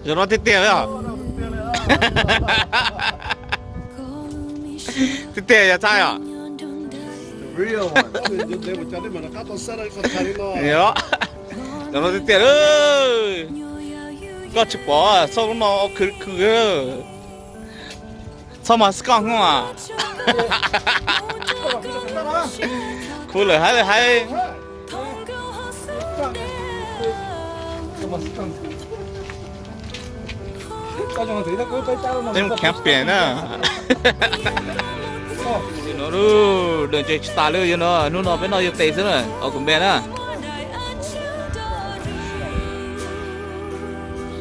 Zaum no tiag tiag li os. Tiag tiag yog txhaj os. Zaum no tiag tiag li. Koj tsis pom txhob lub no khwv khwv. Txhob mas skoj hwv. Khuv lawm haib li haib. Kheev piam na. Yog no lub dawm ntses tsis tas li, yog no hnub no peb noj yuav tes xwb na, os kuv npe na.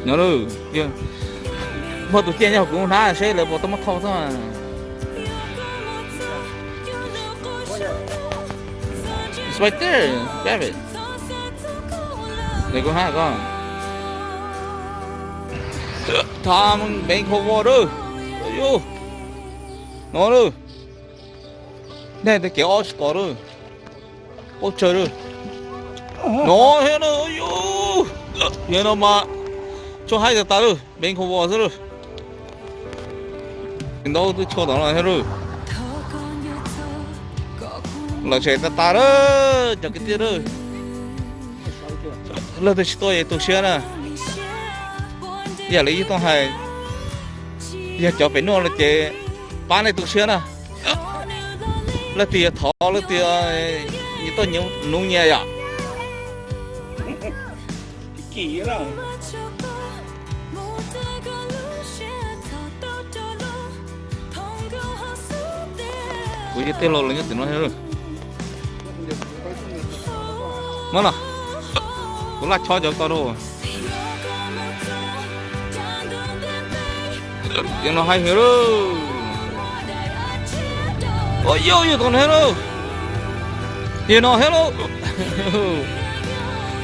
No lub, muaj tus ciaj nyob hauv kuv hnab seb lawv puas tau muab thauj xwb. Spider, grab it. Nws kuv hnab koj. Tham Vancouver lawm. Yus, no lawm. Nej tej kev ob tsis tos lawm. Ub tsawg lawm. No thiab na, yus, yog no mas tsuas haib tas tas lawm, Vancouver xwb lawm. Ntaub twb tshuaj tom no thiab lawm. Los tsev tas tas lawm cov kwv tij lawm. Leej twg tsis tuaj ces tu siab na. Yam li ib tug hais, yog cov pem nuaj no ces pab nej tu siab na. Leej twg yuav thov leej twg nyias tuaj nuv nyias yom. Kuv yog tij laug los nyob tim no thiab. Muab no, kuv laj chob cov ko rau. Yog no haib heev lauj. Ua yog yog tom no thiab lauj. Yog no thiab lauj.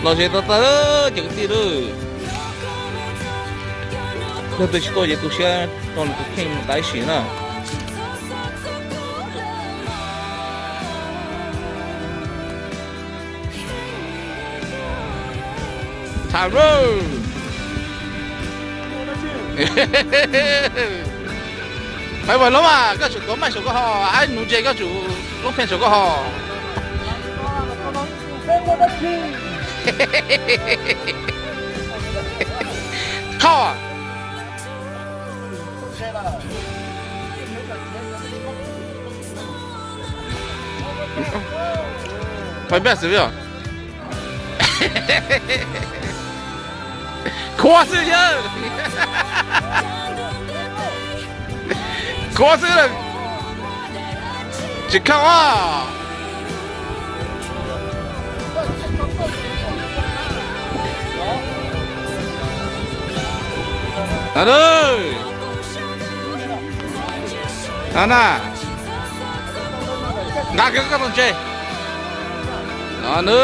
Los ze tau tag cov kwv tij lauj. Leej twg tsis tuaj ces tu siab rau nws tus kheej mus tas ib sim na. Tham lauj. Qhov vas loob mas koj tsum tuav maij saum koj ho, ab nuv ntses koj tsum loob pheej saum koj ho. Qhov Pab npaj xwb os. Khuav xwb yawg. Khuav xwb lawm. Tsis khauj os. No na, nqa kiag koj tus ntses no na.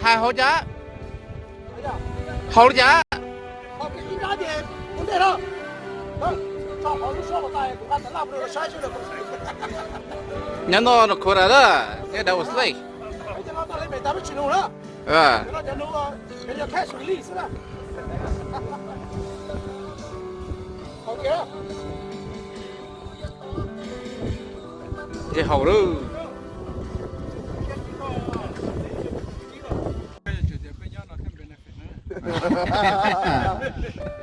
Hais hauv cas? Hauv li cas? Nyob no no khuv lawm, nyob dab ua slej. Ntses haus lawm.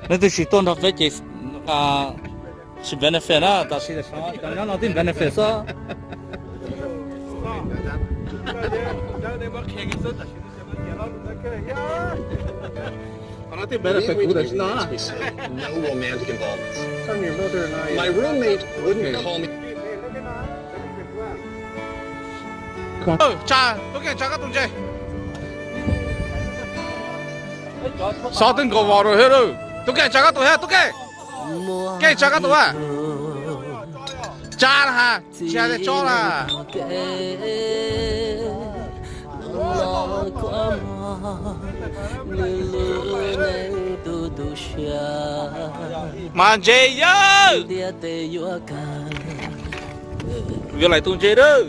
Leej twg tsis tuaj nrog peb ces tsis benefit na, tam sim no cov nyob no twb benefit xwb. Qhov no twb benefit kuv tam sim no. No romantic involvement. My roommate wouldn't call me. Tsa, tub Keej tsa koj tus ntses. Xov twb nkaus vos rau thiab lauj. Tub Keej tsa koj tus thiab, tub Keej. Keej tsa koj tus a. Tsa na ha, tsis hais tias tso na. Mas ntses yawg. Yuav lais tus ntse lawm.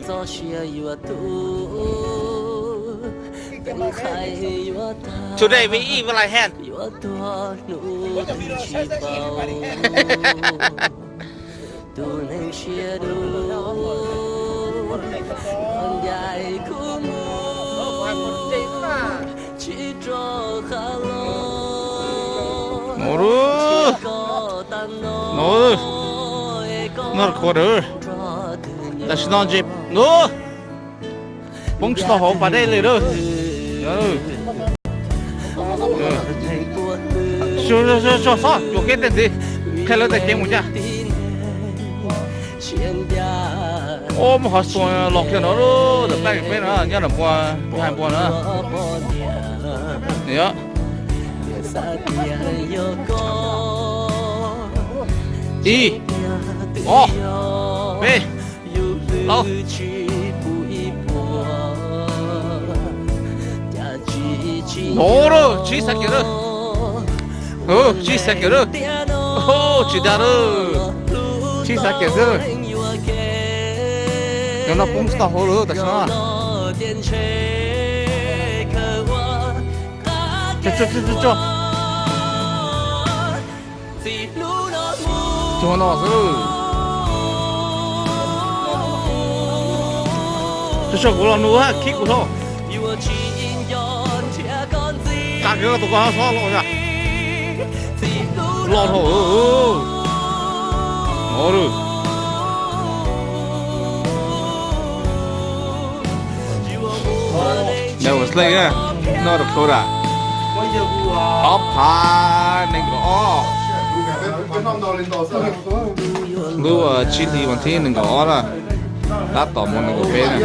Today we eat with lais hand. No, no, no record. Tam sim no ntses no poob tsis tau hauv pas dej li lawm. Xob xob cuam kiag tej ntxiv, qhia lawv tej ceev mus ncaj. Ob, muaj qhov xua los kiag no, ntawm peb no nyob nram pua, hais pua na. Ib, ob, peb, plaub. No, tsib xav kiag lawm. Tsib xav kiag lawm. Tsib xav kiag xwb. Cov no poob tsis tau hauv lawm tam sim no. Tsuag tsuag tsuag tsuag. Tsuag no xwb. Tsuag tsuag kuv los nug khib kuv hlo. Qab kiag tus koj xob los na. Loj dhau. That was late, yeah. No record. Ob phav nees nkaum ob. Lub tsib hlis vas thib nees nkaum ob na. Tab tom mus nees nkaum peb na.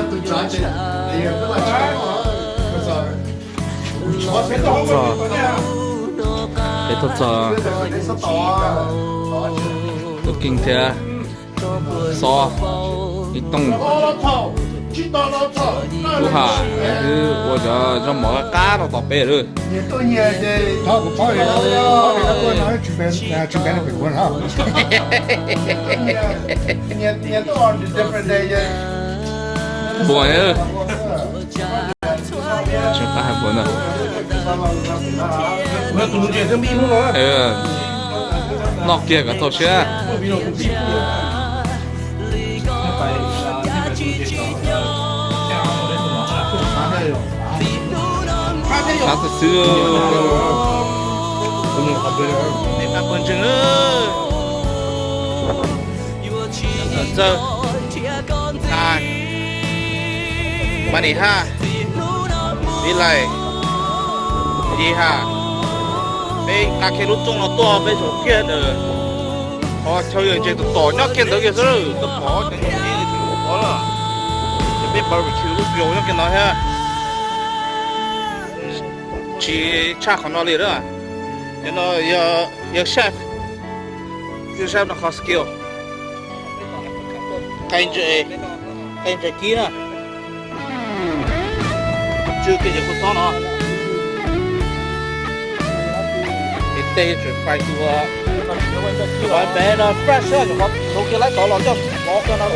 Peb tuaj txog, peb tuaj txog Tus Keej thiab Xob ib tooj. Lub ham twb ua cov zaub mov qab qab rau tom peb lawm. Npua, tseem qab hais npua ntag. Noj kiag kom txaus siab. Qab xwb xwb. Txawj. Mas nim haj, ib lais, ib haj, peb nqa kiag lub txooj no tuaj peb zaum kiag ntawm qhov chaw yawg ntses tus tom nyob kiag ntawd kiag xwb, tus tom ces peb barbecue lub view nyob kiag no thiab. Tsis tshaj qhov no li lawm. Cov no yog chef, yog chef no qhov skill. Qe ntses, qe ntses kib na. Tsw kiag cov kua txob no. Tej tseem fry tus, tus qhov npe no fresh, cov qhov ntoo kiag laib tod los coj lov kiag no.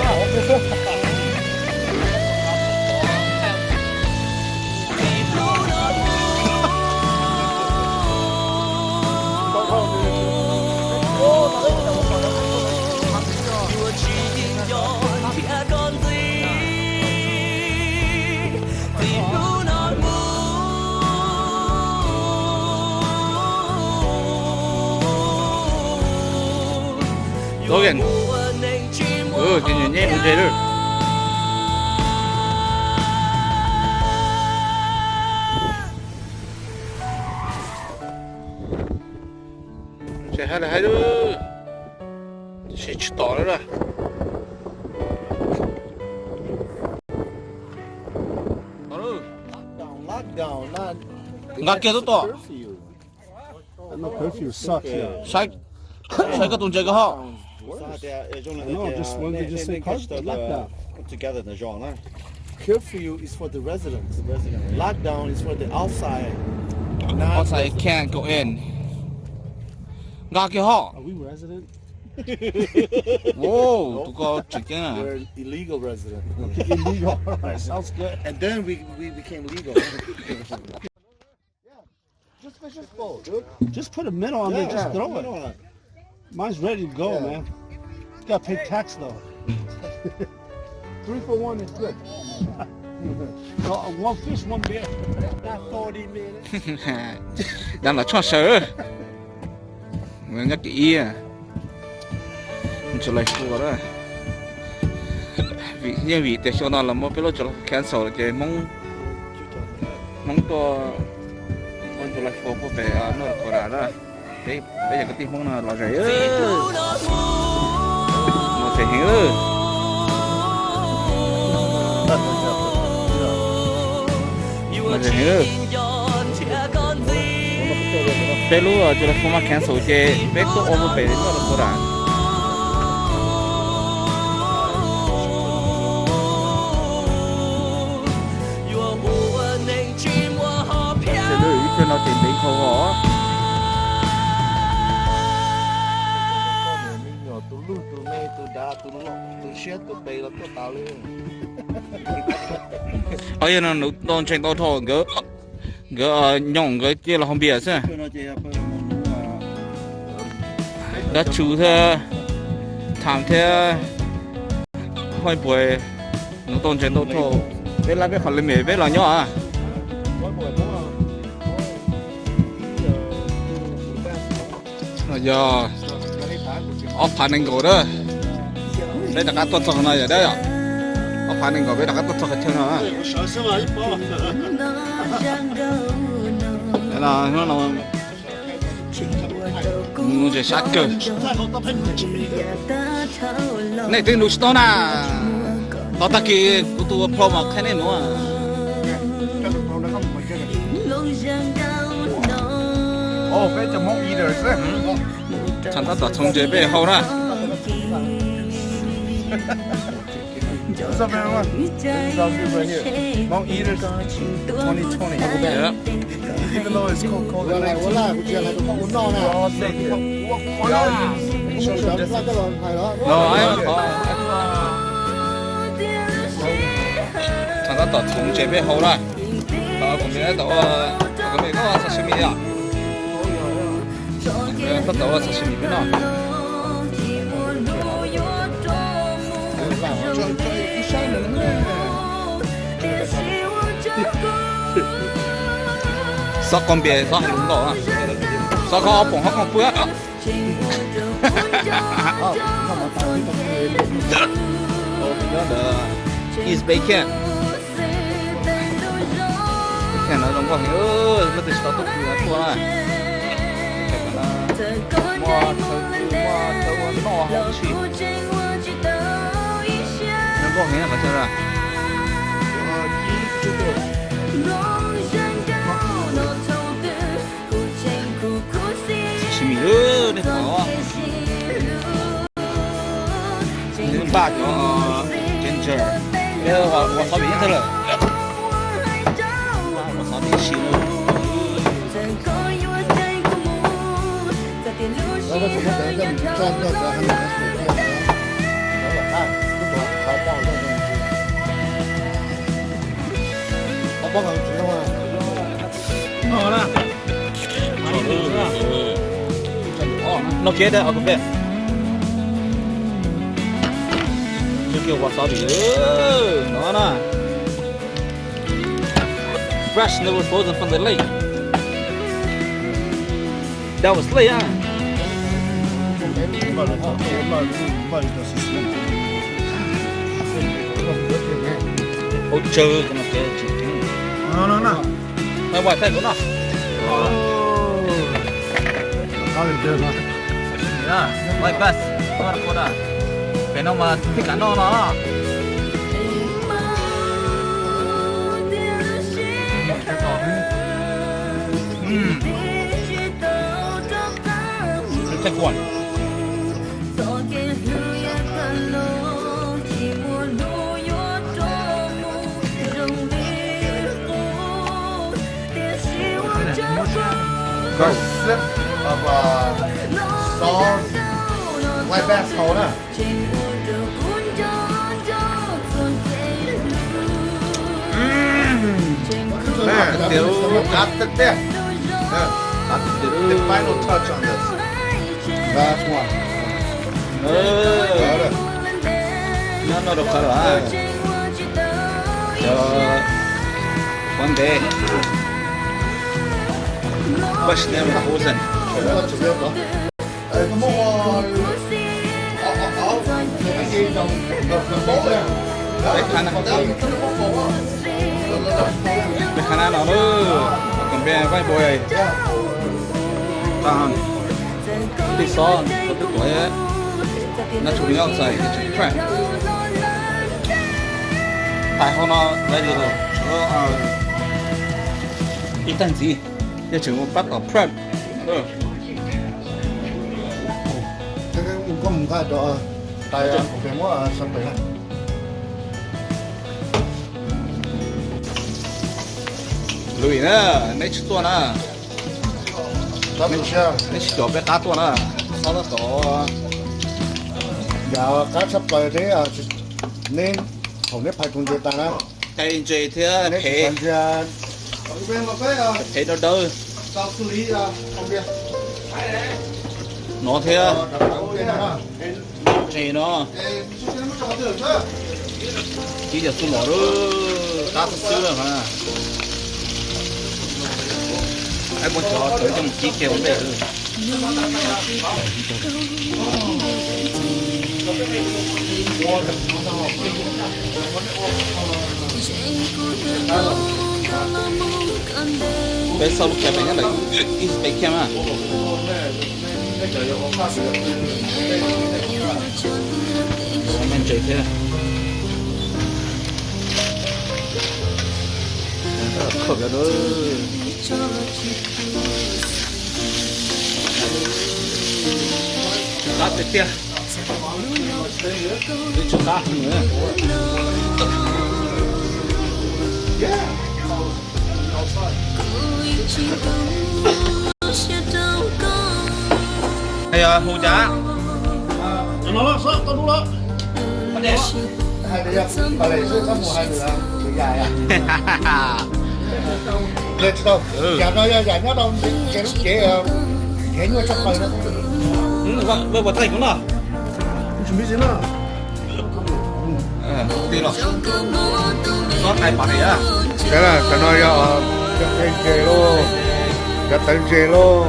Ces nyuam nyeb mus ntses lawm. Tsis hais li hais, tsis tsis tom lawm. Nqa kiag tub tom. Saib, saib koj tus ntses koj ho. Curfew is for the residents. Lockdown is for the outside. Outside can't go in. Nqa kiag ho. Whoa, tus ko tseem ceeb na. We're illegal resident. Illegal. All right, sounds good. And then we, we became legal. Yeah. Just fish this bowl, dude. Just put a minnow on there, yeah, just throw it. Mine's ready to go, yeah, man. Gotta pay tax though. Three for one is good. No, one fish, one beer. Got forty minutes. Dab los tshoj saw. Nyob tim ib July four, yeej vim tias xyoo no los muab peb lub July four cancel ces Hmoob, Hmoob tuaj ua July four puag pem North Dakota na. Peb, peb yog kwv tij Hmoob no los zes, los zes heev. Los zes heev. Peb lub July four mas cancel ces peb tuaj ua puag pem North Dakota. Ib pliag no ces ntev dhau os. Tus lug tus me tus dav tus siab tus pes los tuaj tas li. Yog no nws tau ntseeg tau dhau nkawd, nkawd nyob nkawd cia los haus npias xwb. Dab Tsum thiab Tham thiab Hoj Puas, nws tau ntseeg tau dhau. Peb lab peb qhov limit peb los nyob. Yog ob phav nees nkaum na. Peb rov qab tuaj txog no yom dab yom. Ob phav nees nkaum peb rov qab tuaj txog qhov chaw no. Hnub no mus zes sab kawg. Nej twb nuv tsis tau na. Tos tag kis kuv tus ua pro mas qhia nej nuv. Tshav tab tom txhoov ntses peb hau na. What's up, everyone? This is our group right here. Hmong Eaters twenty twenty. Yeah. Even though it's cold, cold and nineteen, we're all safe. Y'all use social distance. No, I, I, I, Tshav tab tom txhoov ntses peb hau na. Tos kom me, tos kom me koj sashimi os. Tab tom ua sashimi peb noj. Xob koj npias xob hais lus nkaus, xob koj ob poom hab koj pw. Nyob ntawd East Bay Camp. Camp no zoo nkauj heev, leej twg tsis tau tuaj pw no tuaj na. Muaj chaw pw, muaj chaw ua noj haus tshis. Zoo nkauj heev qhov chaw na. Sashimi, nej pom. Npaj cov ginger, wasabi yeej tag lawm. Wasabi si. No kiag da, ok. Thank you, wasabi. No na. Fresh, never frozen from the lake. That was late, huh? Ua tsawg no ces tsis ceeb. No, no, no. Thaij ua thaij kuv noj. Oj, best. Pem no mas thib kav noj no. Thaij kuv. Got a sip of, uh, sauce, white Fast hau na. Tias lub qab tiag tiag. Qab tiag tiag, the final touch on this. Last one. Nyob no rau qhov lawm. Cov pob ntev. First name of Wilson. Peb qhab na, peb qhab na no lawm, kom peb vaij npua. Tej xob twb tuav, nab tshua me ob txhais tseem prep. Tais hauv no lawv ib tag ntxiv, yog tseem mus pab tom prep. Koj mus nqa rau tais muab sa pem na. Lwm na, neb tsis tuaj na. Neb tsis cov peb qab tuaj na. Xob tab tom. Yam qab tshaj plaws neb, neb thaum neb phais tus ntses tas na. Cai ntses thiab phev, phev dawb dawb no thiab. Ntses no, kib cov txuj lom lawm, qab xwb xwb na. Peb muab cov tawv coj mus kib kiag ua ntej. Peb xauj lub kiab pem nyob ntawm ib pem kiag mas. Me ntses thiab. Khawb cov dua. Tsw qab tiag tiag. Twb tsw qab heev. Yog hu cas? Yam no yog yam nyob rau ntses lub cev, heev nyuaj tshaj plaws no. Ua thaij kuv no. Tij los, xob tais pom ne. Cov no yog cov ntses lauj, cov tawv ntses lauj.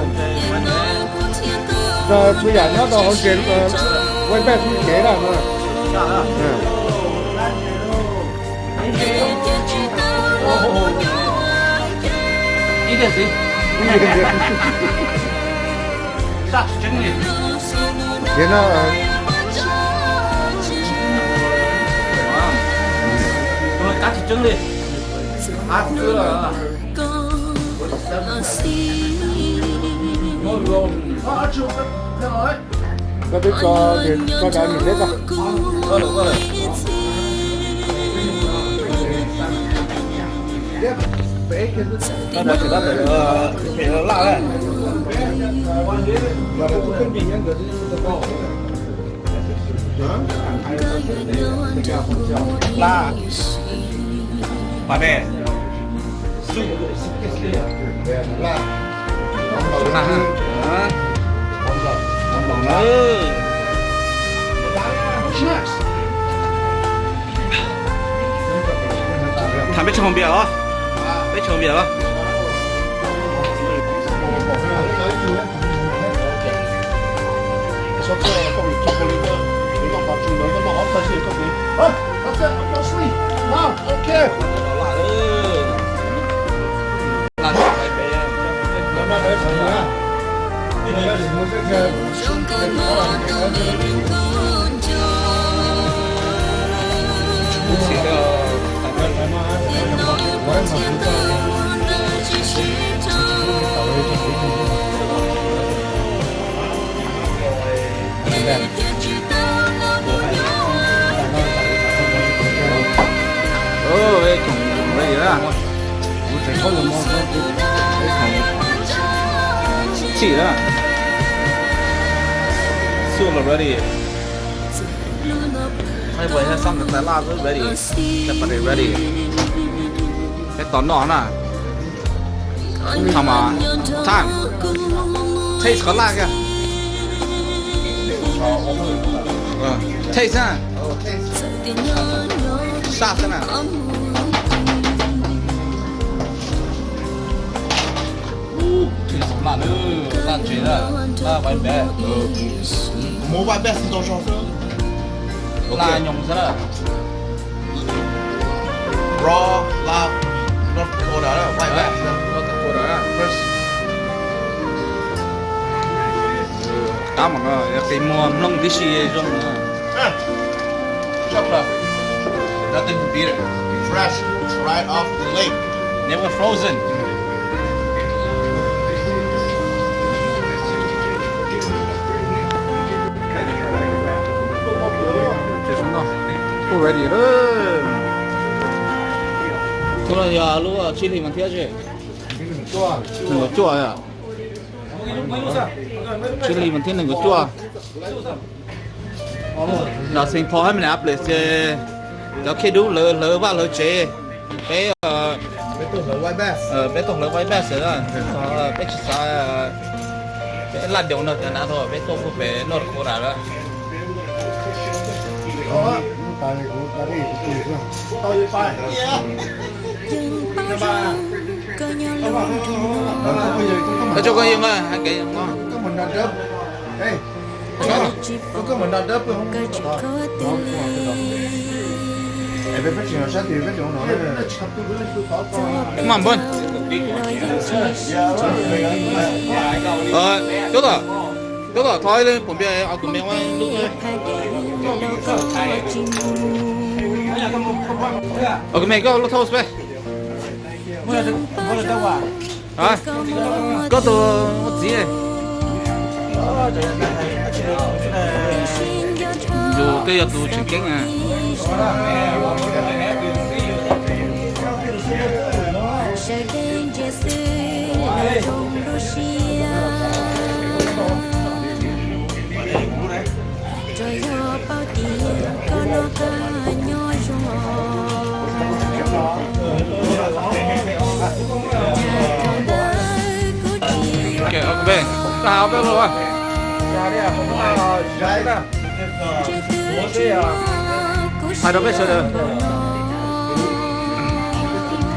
Txhua yam nyob rau hauv ntses, ua ib pab tub cev na no. Qab tsis tseeb li. Qab tsis tseeb li. Qab tsis tseeb li. Koj twb tso, tso dav nim teb tso. Laj, pas dej. Tham peb tso hau npias los, peb tso hau npias los. Txhij na. Txhij los ready. Ib puas yog sab ntawd tais laj xwb, ready. Ready. Peb tos noj na. Come on. Time. Taste qhov laj kiag. Taste na. Saj xwb na. Laj tsev na, laj white bass. Kuv muab white bass ntau zog xwb. Laj nyoos xwb na. Raw laj North Dakota na, white bass na. North Dakota na. Fresh. Qab mas no yog qis muag mloog tib si zoo na. Chop up. Nothing to beat it. Fresh, right off the lake. Never frozen. Kuj ready lawm. Tus no yog lub chili mas thiab tsis? Nws cuaj yom. Chili mas thiab nws nkaum cuaj. Los Saint Paul hab me ab plias ces cov khej dub lawv hlawv vaj hlawv tsev. Peb, peb tuaj hlawv white bass, peb tsis xav, peb laj daus no cov nav tho peb tuaj puag pem North Dakota lawm. Koj tso koj yog mas hais kev. Mam npawg. Cov tom, cov tom thov ib leeg pom npias os, kuv me ua lub. Os, kuv me koj lub thauj peb. Koj tus ua txiv. Yus twb yog tus tseem ceeb na. Hais rau peb sawv daws.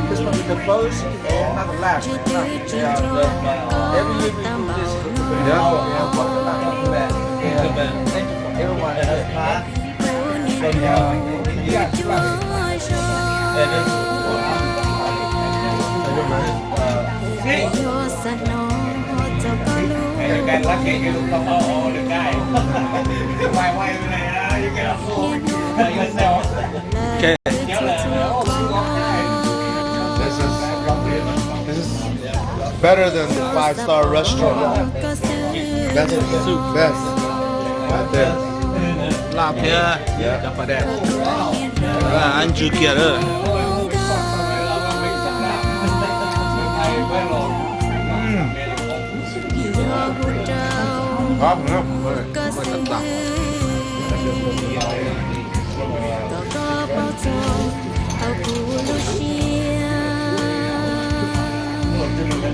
This one with the bows and another laugh. Yeah. Every year we do this. Yeah. Okay. This is, this is better than the five star restaurant. Best soup. Best. Right there. Laj thiab. Yeah. Cov pas dej. Laj ntsuj kiag lawm. Mm.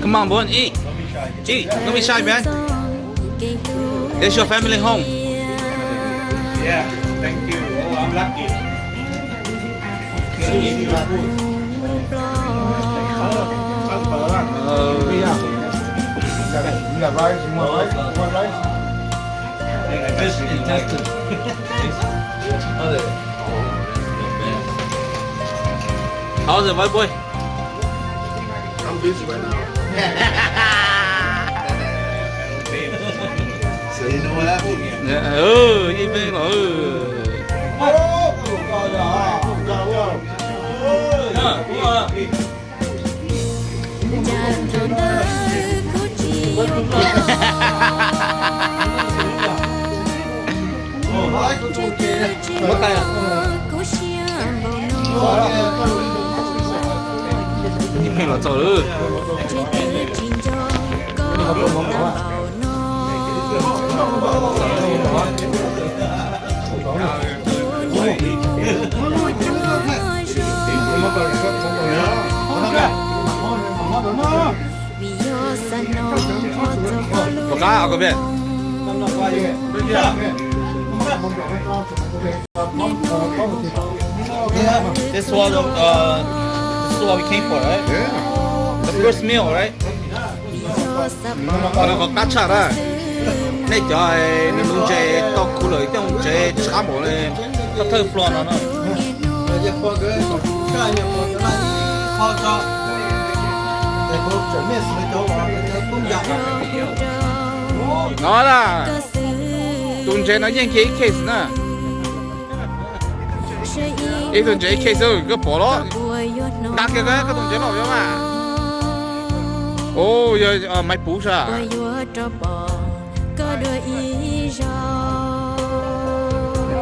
Come on, boy, eat. Eat. Don't be shy, man. It's your family home. Yeah, thank you. Oh, I'm lucky. You got rice? You want rice? You want rice? This is intestine. How's it, my boy? I'm busy right now. So you know what I mean? Ib peb los. Ib peb los txog lawm. Rov qab, ok. This was, uh, this is what we came for, right? Yeah. The first meal, right? Qhov no qhov qab tshaj na. Nej cov nws ntses tau kuv lawm coj mus tsev tsis qab npaum li thawj thawj plua no na. No na, tus ntses no yeej kiag ib case na. Ib tug ntses ib case, koj pom los? Nqa kiag koj tus ntses los yuav mas. Ua, yog maiv puv sas.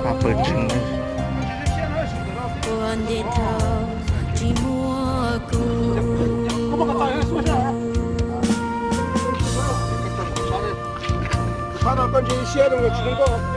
Pawg ntseeg. Koj ntses siab rau tsis zoo nkauj.